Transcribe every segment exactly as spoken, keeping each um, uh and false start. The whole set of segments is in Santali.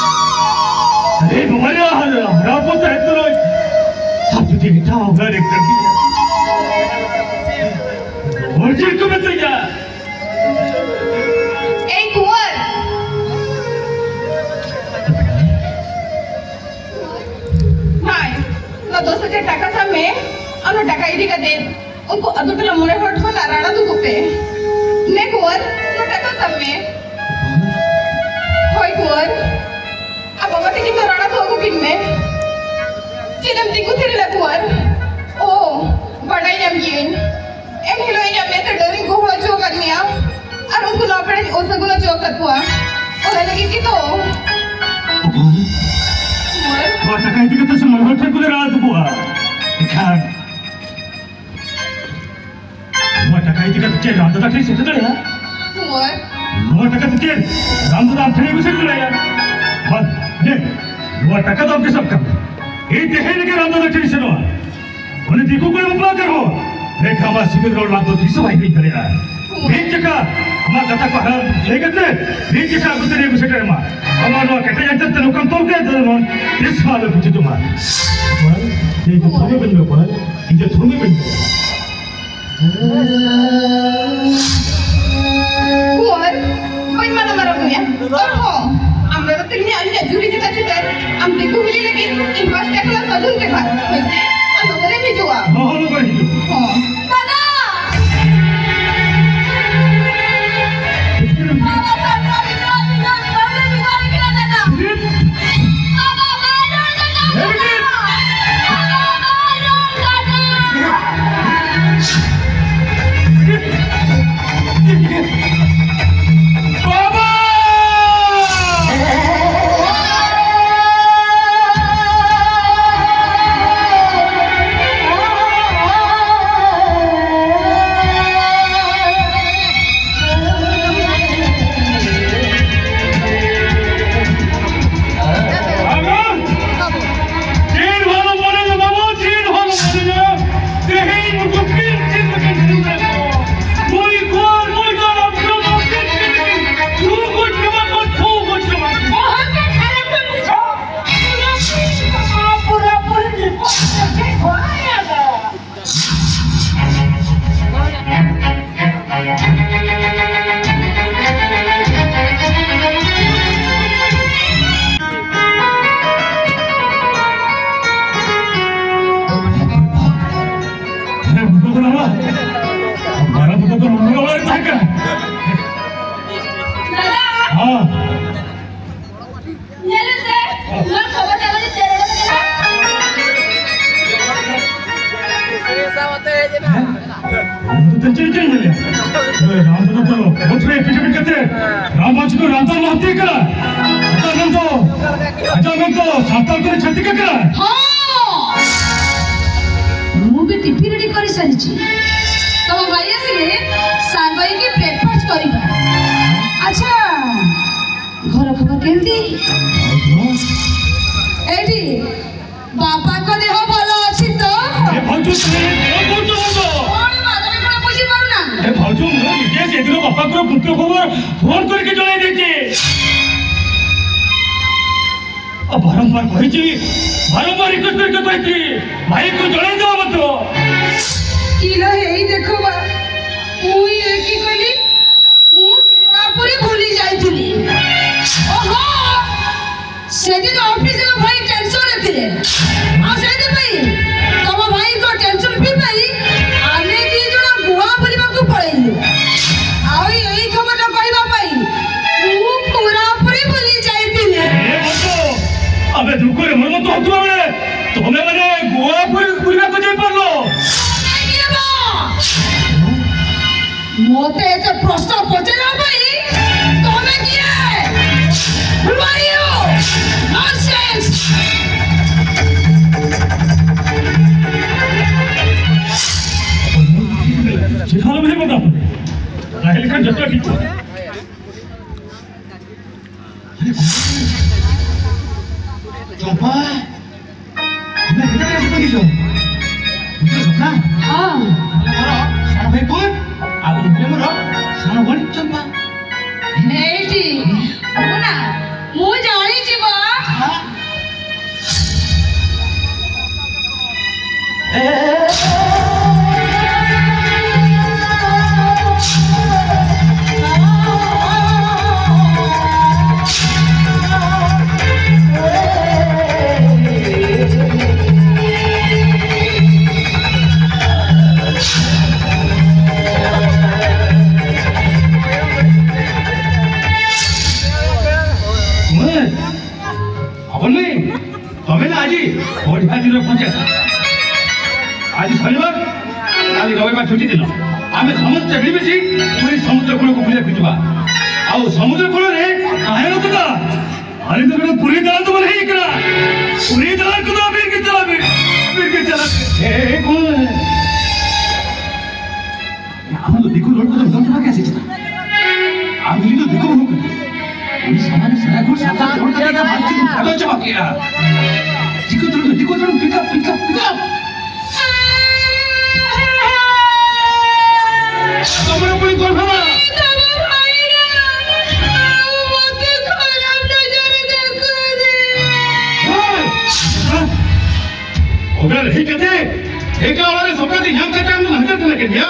अरे तुम्हारे हरापत है तो रोज सब तुझे मिठा होगा रे कर दिया। और जी को मैं तो यार ए कुंवर। भाई, ᱱᱚᱣᱟ ᱫᱚᱥ ᱦᱟᱡᱟᱨ ᱴᱟᱠᱟ ᱥᱟᱵ ᱢᱮ, ᱟᱨ ᱱᱚᱣᱟ ᱴᱟᱠᱟ ᱤᱫᱤ ᱠᱟᱛᱮ ᱩᱱᱠᱩ ᱟᱹᱛᱩ ᱴᱚᱞᱟ ᱢᱚᱬᱮ ᱦᱚᱲ ᱴᱷᱮᱱ ᱨᱟᱲᱟ ᱫᱩᱜᱩᱜ ᱯᱮ᱾ ᱱᱮ ᱠᱩᱸᱣᱟᱨ, ᱱᱚᱣᱟ ᱴᱟᱠᱟ ᱥᱟᱵ ᱢᱮ᱾ ᱦᱳᱭ ᱠᱩᱸᱣᱟᱨ, ᱟᱨ ᱵᱟᱵᱟ ᱛᱟᱹᱠᱤᱱ ᱫᱚ ᱨᱟᱲᱟ ᱫᱚ ᱟᱹᱜᱩ ᱠᱤᱱ ᱢᱮ᱾ ᱪᱮᱫ ᱮᱢ ᱛᱤᱸᱜᱩ ᱛᱷᱤᱨ ᱮᱱᱟ ᱠᱩᱸᱣᱟᱨ? ᱳ, ᱵᱟᱰᱟᱭ ᱧᱟᱢ ᱠᱤᱭᱟᱹᱧ᱾ ᱮᱱ ᱦᱤᱞᱳᱜ ᱤᱧᱟᱜ ᱢᱮᱫ ᱨᱮ ᱰᱟᱹᱨᱤᱧ ᱜᱚᱦᱚᱲ ᱦᱚᱪᱚ ᱟᱠᱟᱫ ᱢᱮᱭᱟ᱾ ᱟᱨ ᱩᱱᱠᱩ ᱱᱚᱣᱟ ᱯᱮᱲᱟᱧ ᱚᱥᱟᱹᱜᱩᱱ ᱦᱚᱪᱚ ᱟᱠᱟᱫ ᱠᱚᱣᱟ᱾ ᱚᱱᱟ ᱞᱟᱹᱜᱤᱫ ᱜᱮᱛᱚ᱾ ᱱᱚᱣᱟ ᱴᱟᱠᱟ ᱤᱫᱤ ᱠᱟᱛᱮ ᱥᱮ ᱢᱚᱬᱮ ᱦᱚᱲ ᱴᱷᱮᱱ ᱠᱚᱞᱮ ᱨᱟᱲᱟ ᱫᱩᱜᱩᱜᱼᱟ᱾ ᱮᱱᱠᱷᱟᱱ ᱱᱚᱣᱟ ᱴᱟᱠᱟ ᱤᱫᱤ ᱠᱟᱛᱮ ᱪᱮᱫ ᱨᱟᱢ ᱫᱟᱫᱟ ᱴᱷᱮᱱ ᱥᱮᱴᱮᱨ ᱫᱟᱲᱮᱭᱟᱜᱼᱟ? ᱱᱚᱣᱟ ᱴᱟᱠᱟ ᱛᱮ ᱪᱮᱫ ᱨᱟᱢ ᱫᱟᱫᱟ ᱟᱢ ᱴᱷᱮᱱ ᱤᱧ ᱥᱮᱴᱮᱨ ᱫᱟᱲᱮᱭᱟᱜᱼᱟ? ᱵᱟᱝ, ᱫᱮ, ᱱᱚᱣᱟ ᱴᱟᱠᱟ ᱫᱚ ᱟᱢ ᱜᱮ ᱥᱟᱵ ᱠᱟᱜ ᱢᱮ᱾ ᱤᱧ ᱛᱮᱦᱮᱧ ᱨᱮᱜᱮ ᱨᱟᱢ ᱫᱟᱫᱟ ᱴᱷᱮᱱ ᱤᱧ ᱥᱮᱱᱚᱜᱼᱟ᱾ ᱩᱱᱤ ᱫᱤᱠᱩ ᱠᱩᱲᱤ ᱵᱟᱯᱞᱟ ᱩᱛᱟᱹᱨ ᱦᱚᱸ᱾ ᱢᱮᱱᱠᱷᱟᱱ ᱟᱢᱟᱜ ᱥᱤᱵᱤᱞ ᱨᱚᱲ ᱞᱟᱫ ᱫᱚ ᱛᱤᱥ ᱦᱚᱸ ᱵᱟᱭ ᱦᱤᱲᱤᱧ ᱫᱟᱲᱮᱭᱟᱜᱼᱟ᱾ ᱢᱤᱫ ᱡᱚᱠᱷᱟ ᱟᱢᱟᱜ ᱠᱟᱛᱷᱟ ᱠᱚ ᱦᱟᱨᱟ ᱞᱟᱹᱭ ᱠᱟᱛᱮ, ᱢᱤᱫ ᱡᱚᱠᱷᱟ ᱟᱹᱜᱩ ᱛᱮ ᱱᱤᱭᱟᱹ ᱠᱚ ᱥᱮᱴᱮᱨ ᱟᱢᱟ᱾ ᱟᱢᱟᱜ ᱱᱚᱣᱟ ᱠᱮᱴᱮᱡ ᱟᱧᱪᱟᱨ ᱛᱮ ᱱᱚᱝᱠᱟᱢ ᱛᱚᱞ ᱠᱟᱭᱟ, ᱫᱚ ᱱᱚᱣᱟ ᱛᱤᱥ ᱦᱚᱸ ᱟᱞᱚ ᱯᱩᱪᱩᱡᱚᱜ ᱢᱟ᱾ ᱵᱟᱲᱟᱭ? ᱤᱧ ᱫᱚ ᱛᱷᱩᱢᱤ ᱵᱟᱹᱧ ᱵᱮᱵᱚᱦᱟᱨᱟ᱾ ᱤᱧ ᱫᱚ ᱛᱷᱩᱢᱤ ᱵᱟᱹᱧ ᱵᱮᱵᱚᱦᱟᱨᱟ᱾ ᱠᱩᱸᱣᱟᱨ, ᱵᱟᱹᱧ ᱢᱟᱱᱟ ᱢᱟᱨᱟ ᱢᱮᱭᱟ᱾ ᱚᱦᱚ, ᱟᱢ ᱫᱟᱫᱟ ᱛᱤᱞᱢᱤᱧ ᱟᱹᱞᱤᱧᱟᱜ ᱡᱩᱨᱤ ᱪᱮᱛᱟᱱ ᱪᱤᱛᱟᱹᱨ ᱟᱢ ᱫᱤᱠᱩ ᱦᱤᱞᱤ ᱞᱟᱹᱜᱤᱫ ᱤᱧ ᱵᱟᱥ ᱴᱮᱠᱞᱟ ᱥᱟᱹᱫᱷᱩᱱ ᱛᱮ ᱵᱷᱟᱜᱽ ᱦᱚᱭ ᱥᱮ, ᱟᱢ ᱫᱚ ᱵᱚᱞᱮᱢ ᱦᱤᱡᱩᱜᱼᱟ᱾ ᱦᱚᱸ, ᱦᱚᱸ, ᱵᱚᱞᱮ ᱦᱤᱡᱩᱜ᱾ ᱦᱚᱸ᱾ ᱫᱟᱫᱟ! ᱵᱟᱵᱟ ᱥᱟᱱᱛᱟᱲ ᱜᱤᱫᱽᱨᱟᱹ ᱟᱹᱰᱤ ᱜᱟᱱ ᱵᱟᱹᱦᱩ ᱞᱮ ᱵᱮᱵᱷᱟᱨ ᱠᱮᱫᱟ ᱫᱟᱫᱟ᱾ ᱵᱟᱵᱟ ᱵᱟᱭ ᱨᱚᱲ ᱫᱟᱫᱟ᱾ ᱵᱟᱵᱟ ᱵᱟᱭ ᱨᱚᱲ ᱫᱟᱫᱟ᱾ ᱪᱮᱫ ᱪᱮᱫ ᱧᱮᱞᱮ? ᱮ, ᱨᱟᱢ ᱫᱚ ᱵᱚᱞᱚ, ᱵᱷᱳᱴ ᱨᱮ ᱯᱤᱴᱤ ᱯᱤᱴ ᱠᱟᱛᱮ ᱨᱟᱢ ᱵᱟᱸᱪ ᱠᱚ ᱨᱟᱢ ᱫᱚ ᱞᱟᱦᱟᱱᱛᱤ ᱠᱟᱱᱟ᱾ ᱟᱡᱟᱜ ᱢᱮᱱ ᱫᱚ, ᱟᱡᱟᱜ ᱢᱮᱱ ᱫᱚ ᱥᱟᱱᱛᱟᱲ ᱠᱚ ᱪᱷᱟᱹᱛᱤᱠ ᱠᱟᱱᱟ᱾ ହଁ! ମୁଁ ବି ଟିଫିନ ରେଡି କରି ସାରିଛି। ତମ ଭାଇ ଆସିଲେ ସାଙ୍ଗ ହେଇକି ବ୍ରେକଫାଷ୍ଟ କରିବା। ଆଚ୍ଛା, ଘର ଖବର କେମିତି? ଏଇଠି ବାପାଙ୍କ ଦେହ ଭଲ ଅଛି ତ? ଏ ଭାଉଜ, ତମେ କଣ କହୁଛ ଭାଉଜ? କଣ ବାଦଲ କଣ ବୁଝିପାରୁନା? ଏ ଭାଉଜ, ମୁଁ ନିଜେ ସେଦିନ ବାପାଙ୍କର ମୃତ୍ୟୁ ଖବର ଫୋନ କରିକି ଜଣାଇ ଦେଇଛି। ଆଉ ବାରମ୍ବାର କହିଛି, ବାରମ୍ବାର ରିକ୍ୱେଷ୍ଟ କରିକି କହିଛି, ଭାଇକୁ ଜଣାଇ ଦେବା ମଧ୍ୟ। କିଲୋ ହେଇ ଦେଖ ବା, ମୁଁ ଇଏ କି କଲି, ମୁଁ ପୁରାପୁରି ଭୁଲି ଯାଇଥିଲି। ଓହୋ, ସେଦିନ ଅଫିସରେ ଭାଇ ଟେନସନରେ ଥିଲେ, ଆଉ ସେଇଥିପାଇଁ ତମ ଭାଇଙ୍କ ଟେନସନ ଫ୍ରି ପାଇଁ ଆମେ ଦି ଜଣ ଗୋଆ ବୁଲିବାକୁ ପଳେଇଲୁ। ଆଉ ଏଇ ଖବରଟା କହିବା ପାଇଁ ମୁଁ ପୁରାପୁରି ଭୁଲି ଯାଇଥିଲି। ଏ ଭାଉଜ, ଆବେ ଦୁଃଖରେ ମର୍ମନ୍ତ ହଉଥିବା ବେଳେ ତମେ ମାନେ ଗୋଆ ବୁଲି-, ବୁଲିବାକୁ ଯାଇପାରିଲ? ତମେ କିଏ ମ? ମୋତେ ଏତେ ପ୍ରଶ୍ନ ପଚାରିବା ପାଇଁ ତମେ କିଏ? Who are you? Nonsense! ସେଠାରୁ ବି ମନା। ରାହୁଲ ଖାନ ଜଟୁଆ ଟିକେ। ଚମ୍ପା, ତମେ କେତେବେଳେ ଆସି ପହଞ୍ଚିଛ? ବୁଝିଲ ସ୍ୱପ୍ନା? ହଁ। ତାହେଲେ ମୋର ସାନ ଭାଇ କୁହ, ଆଉ ଇଏ ମୋର ସାନ ଭଉଣୀ ଚମ୍ପା। ଏଇଠି, ମୁଁ ନା, ମୁଁ ଜାଣିଛି ବା। ହଁ। ତମେ ନା ଆଜି ବଢିଆ ଦିନରେ ପହଞ୍ଚିବା। ଆଜି ଶନିବାର, କାଲି ରବିବାର ଛୁଟି ଦିନ। ᱟᱢᱮ ᱥᱟᱹᱢᱩᱫ ᱛᱮ ᱢᱤᱫ ᱢᱤᱫᱴᱤᱡ ᱩᱱᱤ ᱥᱟᱹᱢᱩᱫ ᱨᱮ ᱠᱩᱲᱤ ᱠᱚ ᱯᱩᱡᱟᱹ ᱠᱚ ᱦᱤᱡᱩᱜᱼᱟ᱾ ᱟᱵᱚ ᱥᱟᱹᱢᱩᱫ ᱨᱮ ᱠᱩᱲᱤ ᱨᱮ ᱛᱟᱦᱮᱸ ᱠᱟᱱᱟ᱾ ᱟᱹᱞᱤᱧ ᱫᱚ ᱱᱚᱰᱮ ᱯᱩᱨᱤ ᱫᱟᱬᱟᱱ ᱫᱚ ᱵᱟᱞᱮ ᱦᱮᱡ ᱠᱟᱱᱟ᱾ ᱯᱩᱨᱤ ᱫᱟᱬᱟᱱ ᱠᱚᱫᱚ ᱵᱤᱨ ᱜᱮ ᱪᱟᱞᱟᱜ ᱵᱤᱱ, ᱵᱤᱨ ᱜᱮ ᱪᱟᱞᱟᱜ ᱵᱤᱱ᱾ ᱦᱮᱸ, ᱠᱚ ᱟᱢ ᱫᱚ ᱫᱤᱠᱩ ᱨᱚᱲ ᱠᱚᱫᱚ ᱵᱟᱢ ᱪᱟᱵᱟ ᱠᱮᱭᱟ ᱥᱮ ᱪᱮᱫ? ᱟᱢ ᱫᱚ ᱫᱤᱠᱩ ᱵᱟᱹᱦᱩ ᱠᱟᱱᱟ᱾ ᱩᱱᱤ ᱥᱟᱢᱟᱱ ᱥᱟᱨᱟ ᱠᱷᱚᱱ ᱥᱟᱱᱛᱟᱲ ᱨᱚᱲ ᱠᱟᱛᱮ ᱜᱮ ᱵᱟᱝ ᱪᱮᱫ ᱟᱫᱚ ᱪᱟᱵᱟ ᱠᱮᱭᱟ᱾ ᱫᱤᱠᱩ ᱫᱚ, ᱫᱤᱠᱩ ᱫᱚ, pick up, pick up, pick up. ᱛᱚᱢᱨᱟ ᱯᱩᱨᱤ ᱜᱚᱞᱯᱷᱟ᱾ ᱚᱵᱮ ᱦᱮᱡ ᱠᱟᱛᱮ, ᱮᱠᱟ ᱚᱲᱟᱜ ᱨᱮ ᱥᱚᱨᱠᱟᱨ ᱛᱮ ᱧᱟᱢ ᱠᱟᱛᱮ ᱟᱢ ᱫᱚ ᱦᱟᱱᱛᱮ ᱛᱮ ᱞᱟᱹᱜᱤᱫ ᱜᱮᱭᱟ᱾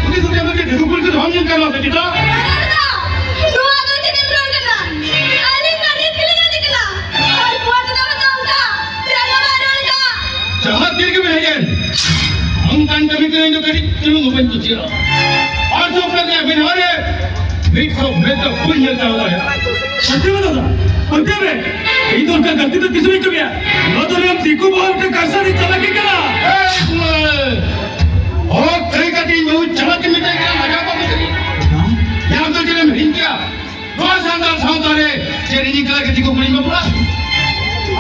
ᱩᱱᱤ ᱥᱚᱨᱠᱟᱨ ᱫᱚ ᱪᱮᱫ ᱫᱤᱠᱩ ᱠᱩᱲᱤ ᱠᱚ ᱫᱚ ᱵᱟᱢ ᱧᱮᱞ ᱠᱟᱱᱟ ᱥᱮ ᱪᱮᱫ? ᱱᱚᱣᱟ ᱫᱚ ᱪᱮᱫ ᱮᱢ ᱨᱚᱲ ᱠᱟᱱᱟ? ᱟᱹᱞᱤᱧ ᱢᱟ ᱱᱤᱛ ᱜᱮᱞᱤᱧ ᱦᱮᱡ ᱠᱟᱱᱟ᱾ ᱟᱨ ᱱᱚᱣᱟ ᱫᱚ ᱢᱮᱛᱟᱢ ᱠᱟᱱᱟ, ᱪᱮᱫ ᱦᱚᱸ ᱵᱟᱭ ᱨᱚᱲ ᱠᱟᱱᱟ᱾ ᱡᱟᱦᱟᱸ ᱛᱤ ᱨᱮᱜᱮ ᱵᱮᱱ ᱦᱮᱡ ᱮᱱ, ᱚᱱᱠᱟᱱ ᱠᱟᱹᱢᱤ ᱠᱚ ᱤᱧ ᱫᱚ ᱠᱟᱹᱴᱤᱡ ᱪᱩᱞᱩᱝ ᱦᱚᱸ ᱵᱟᱹᱧ ᱠᱩᱥᱤᱭᱟᱜᱼᱟ᱾ ᱟᱨ ᱥᱚᱨᱠᱟᱨ ᱨᱮᱭᱟᱜ ᱵᱮᱱᱟᱣ ᱨᱮ ᱢᱤᱫ ᱥᱚ ᱢᱮᱫ ᱫᱚ ᱵᱟᱹᱧ ᱧᱮᱞ ᱪᱟᱞᱟᱣ ᱫᱟᱲᱮᱭᱟᱜᱼᱟ᱾ ᱯᱟᱹᱛᱭᱟᱹᱣ ᱢᱮ ᱫᱟᱫᱟ, ᱯᱟᱹᱛᱭᱟᱹᱣ ᱢᱮ᱾ ᱤᱧ ᱫᱚ ᱚᱱᱠᱟ ᱜᱟᱹᱞᱛᱤ ᱫᱚ ᱛᱤᱥ ᱦᱚᱸ ᱵᱟᱹᱧ ᱠᱟᱹᱢᱤᱭᱟ᱾ ᱱᱚᱣᱟ ᱫᱚ ᱱᱤᱭᱚᱢ ᱫᱤᱠᱩ ᱵᱟᱦᱟ ᱢᱤᱫᱴᱮᱱ ᱠᱟᱨᱥᱟᱨᱤ ᱪᱟᱞᱟᱠᱤ ᱠᱟᱱᱟ᱾ ᱮᱭ ᱵᱩᱞᱟᱹ! ᱦᱚᱲ ᱠᱟᱹᱭ ᱠᱟᱛᱮ ᱤᱧ ᱵᱟᱹᱦᱩ ᱪᱟᱞᱟᱠᱤ ᱢᱮᱛᱟᱭ ᱠᱟᱱᱟ, ᱞᱟᱡᱟᱣ ᱵᱟᱢ ᱵᱩᱡᱷᱟᱹᱣ? ᱭᱟ ᱟᱢ ᱫᱚ ᱪᱮᱫ ᱮᱢ ᱦᱤᱲᱤᱧ ᱠᱮᱭᱟ? ᱱᱚᱣᱟ ᱥᱟᱱᱛᱟᱲ ᱥᱟᱶᱛᱟ ᱨᱮ ᱪᱮᱫ ᱤᱧ ᱮᱠᱞᱟ ᱜᱮ ᱫᱤᱠᱩ ᱠᱩᱲᱤᱧ ᱵᱟᱯᱞᱟ?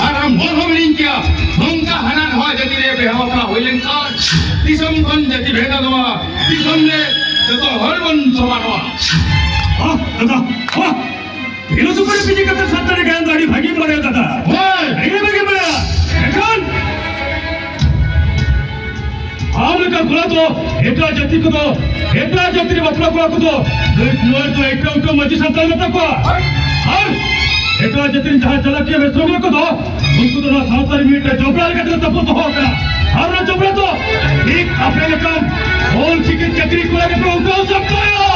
ᱟᱨ ᱟᱢ ᱦᱚᱲ ᱦᱚᱸᱢ ᱦᱤᱲᱤᱧ ᱠᱮᱭᱟ, ᱱᱚᱝᱠᱟ ᱦᱟᱱᱟ ᱱᱟᱣᱟ ᱡᱟᱹᱛᱤ ᱨᱮ ᱵᱤᱦᱟᱹ ᱵᱟᱯᱞᱟ ᱦᱩᱭ ᱞᱮᱱᱠᱷᱟᱱ ᱫᱤᱥᱚᱢ ᱠᱷᱚᱱ ᱡᱟᱹᱛᱤ ᱵᱷᱮᱫᱟᱫᱚᱜᱼᱟ, ᱫᱤᱥᱚᱢ ᱨᱮ ᱡᱚᱛᱚ ᱦᱚᱲ ᱵᱚᱱ ᱥᱚᱢᱟᱱᱚᱜᱼᱟ᱾ ᱦᱚᱸ, ᱫᱟᱫᱟ, ᱦᱚᱸ᱾ ᱯᱷᱤᱞᱳᱥᱚᱯᱷᱟᱨ ᱯᱤᱡᱤ ᱠᱟᱛᱮ ᱥᱟᱱᱛᱟᱲᱤ ᱜᱟᱭᱟᱱ ᱫᱚ ᱟᱹᱰᱤ ᱵᱷᱟᱹᱜᱤᱢ ᱵᱟᱲᱟᱭᱟ ᱫᱟᱫᱟ᱾ ᱦᱳᱭ᱾ ᱟᱹᱰᱤ ᱵᱷᱟᱹᱜᱤᱢ ᱵᱟᱲᱟᱭᱟ᱾ ᱮᱱᱠᱷᱟᱱ ᱟᱢ ᱞᱮᱠᱟ ᱠᱚᱲᱟ ᱫᱚ ᱮᱴᱟᱜ ᱡᱟᱹᱛᱤ ᱠᱚᱫᱚ, ᱮᱴᱟᱜ ᱡᱟᱹᱛᱤ ᱨᱮ ᱵᱟᱯᱞᱟ ᱠᱚᱲᱟ ᱠᱚᱫᱚ ᱱᱚᱣᱟ ᱫᱚ ᱮᱴᱟᱜ ᱮᱴᱟᱜ ᱢᱟᱹᱡᱷᱤ ᱥᱟᱱᱛᱟᱲ ᱢᱮᱛᱟ ᱠᱚᱣᱟ᱾ ᱟᱨ ᱮᱴᱟᱜ ᱡᱟᱹᱛᱤ ᱨᱮᱱ ᱡᱟᱦᱟᱸ ᱪᱟᱞᱟᱠᱤᱭᱟᱹ ᱵᱮᱥᱨᱚᱢᱤᱭᱟᱹ ᱠᱚᱫᱚ ᱩᱱᱠᱩ ᱫᱚ ᱱᱚᱣᱟ ᱥᱟᱶᱛᱟ ᱨᱮ ᱢᱤᱫᱴᱟᱝ ᱡᱚᱵᱽᱨᱟ ᱞᱮᱠᱟ ᱛᱮᱠᱚ ᱛᱟᱯᱚ ᱫᱚᱦᱚ ᱟᱠᱟᱱᱟ᱾ ᱟᱨ ᱚᱱᱟ ᱡᱚᱵᱽᱨᱟ ᱫᱚ ᱴᱷᱤᱠ ᱟᱯᱮ ᱞᱮᱠᱟᱱ ᱚᱞ ᱪᱤᱠᱤ ᱪᱟᱹᱠᱨᱤ ᱠᱚᱲᱟ ᱜᱮᱯᱮ ᱩᱞᱴᱟᱹᱣ ᱥᱟᱯᱴᱟᱣᱟ᱾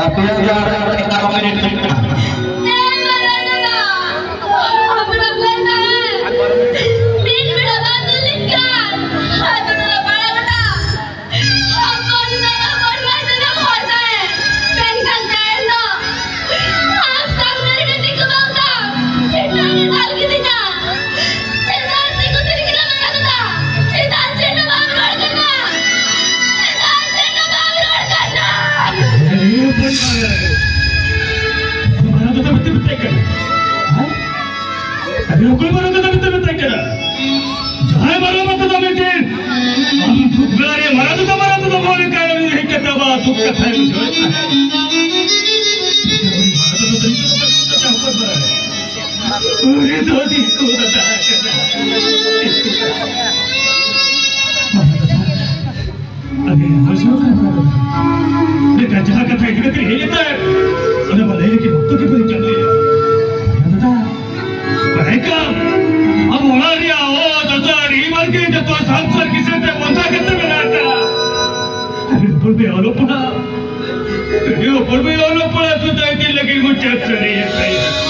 ᱟᱯᱮᱭᱟᱜ ᱫᱚ ᱟᱨ ᱮᱠᱟᱞ ᱢᱤᱱᱤᱴ ᱢᱮᱱᱟᱜᱼᱟ᱾ ᱢᱤᱫ ᱵᱮᱲᱟ ᱵᱟᱝ ᱧᱮᱞ ᱞᱮᱱᱠᱷᱟᱱ ᱟᱫᱚ ᱱᱚᱣᱟ ᱯᱟᱲᱟ ᱜᱚᱴᱟ ᱦᱚᱯᱚᱱ ᱢᱮ, ᱦᱚᱯᱚᱱ ᱢᱮ ᱛᱮᱫᱚ ᱦᱚᱲ ᱛᱟᱦᱮᱸ᱾ ᱢᱮᱱᱠᱷᱟᱱ ᱛᱟᱭᱚᱢ ᱫᱚ ᱟᱢ ᱥᱟᱢᱱᱮ ᱨᱮ ᱫᱤᱠᱩ ᱵᱟᱝ ᱛᱟᱢ ᱥᱮᱴᱟ ᱨᱮ ᱫᱟᱞ ᱠᱤᱫᱤᱧᱟ᱾ ᱪᱮᱫᱟᱜ ᱫᱤᱠᱩ ᱛᱤᱨᱤ ᱠᱟᱱᱟ ᱢᱟᱭᱟ ᱫᱟᱫᱟ? ᱪᱮᱫᱟᱜ ᱪᱮᱫ ᱦᱚᱸ ᱵᱟᱢ ᱨᱚᱲ ᱠᱟᱱᱟ? ᱪᱮᱫᱟᱜ ᱪᱮᱫ ᱦᱚᱸ ᱵᱟᱢ ᱨᱚᱲ ᱠᱟᱱᱟ? ᱢᱟᱨᱟᱝ ᱫᱟᱫᱟ ᱢᱮᱱᱛᱮ ᱢᱮᱛᱟᱭ ᱠᱟᱱᱟ᱾ ᱦᱮᱸ? ᱟᱫᱚ ᱚᱠᱚᱭ ᱢᱟᱨᱟᱝ ᱫᱟᱫᱟ ᱢᱮᱱᱛᱮ ᱢᱮᱛᱟᱭ ᱠᱟᱱᱟ? ᱡᱟᱦᱟᱸᱭ ᱢᱟᱨᱟᱝ ᱵᱟᱵᱟ ᱫᱚ ᱢᱤᱫᱴᱮᱱ ᱟᱢ ᱫᱩᱠ ᱵᱮᱲᱟ ᱨᱮ ᱢᱟᱨᱟᱝ ᱫᱟᱫᱟ, ᱢᱟᱨᱟᱝ ᱫᱟᱫᱟ ᱵᱚᱞᱮ ᱠᱟᱭ ᱩᱱᱤ ᱦᱮᱡ ᱠᱟᱛᱮ ᱟᱵᱟᱨ ᱫᱩᱠ ᱠᱟᱛᱷᱟᱭ ᱵᱩᱡᱷᱟᱹᱣᱮᱫ ᱛᱟᱦᱮᱸᱫ᱾ ᱢᱟᱨᱟᱝ ᱫᱟᱫᱟ ᱫᱚ ᱱᱤᱛᱚᱜ ᱫᱚ ᱵᱟᱹᱱᱩᱜ ᱠᱟᱫᱟ, ᱚᱠᱚᱭ ᱵᱟᱲᱟᱭ? ᱩᱱᱤ ᱫᱚ ᱫᱤᱠᱩ ᱫᱟᱫᱟ ᱠᱟᱱᱟᱭ᱾ ᱢᱟᱨᱟᱝ ᱫᱟᱫᱟ, ᱟᱹᱰᱤ ᱢᱚᱡᱽ ᱦᱚᱲ ᱠᱟᱱᱟ ᱢᱟᱨᱟᱝ ᱫᱟᱫᱟ᱾ ᱢᱮᱱᱠᱷᱟᱱ ᱡᱟᱦᱟᱸ ᱠᱟᱛᱷᱟ ᱤᱫᱤ ᱠᱟᱛᱮ ᱦᱮᱡ ᱞᱮᱱ ᱛᱟᱦᱮᱸᱫ, ᱚᱱᱟ ᱢᱟ ᱞᱟᱹᱭ ᱞᱟᱹᱜᱤᱫ ᱚᱠᱛᱚ ᱜᱮ ᱵᱟᱹᱧ ᱧᱟᱢ ᱞᱮᱫᱼᱟ᱾ ᱢᱟᱨᱟᱝ ᱫᱟᱫᱟ, ᱵᱟᱲᱟᱭ ᱠᱟᱢ, ᱟᱢ ᱚᱲᱟᱜ ᱨᱮᱭᱟᱜ ᱚᱛ ᱦᱟᱥᱟ ᱟᱹᱰᱤ ᱵᱟᱲᱜᱮ ᱡᱚᱛᱚ ᱥᱟᱱᱛᱟᱲ ᱠᱤᱥᱟᱹᱬ ᱛᱮ ᱵᱚᱱᱫᱷᱟ ᱠᱟᱛᱮ ᱢᱮᱱᱟᱜ ᱟᱠᱟᱫᱼᱟ᱾ ᱟᱹᱰᱤ ᱦᱚᱯᱚᱱ ᱵᱚᱭᱦᱟ ᱚᱞᱚᱜ ᱯᱟᱲᱦᱟᱜ, ᱟᱹᱰᱤ ᱦᱚᱯᱚᱱ ᱵᱚᱭᱦᱟ ᱚᱞᱚᱜ ᱯᱟᱲᱦᱟᱜ ᱥᱩᱫᱷᱟᱹ ᱤᱫᱤ ᱞᱟᱹᱜᱤᱫ ᱢᱩᱪᱟᱹᱫ ᱥᱟᱹᱨᱤᱭᱮᱱ ᱛᱟᱭᱟ᱾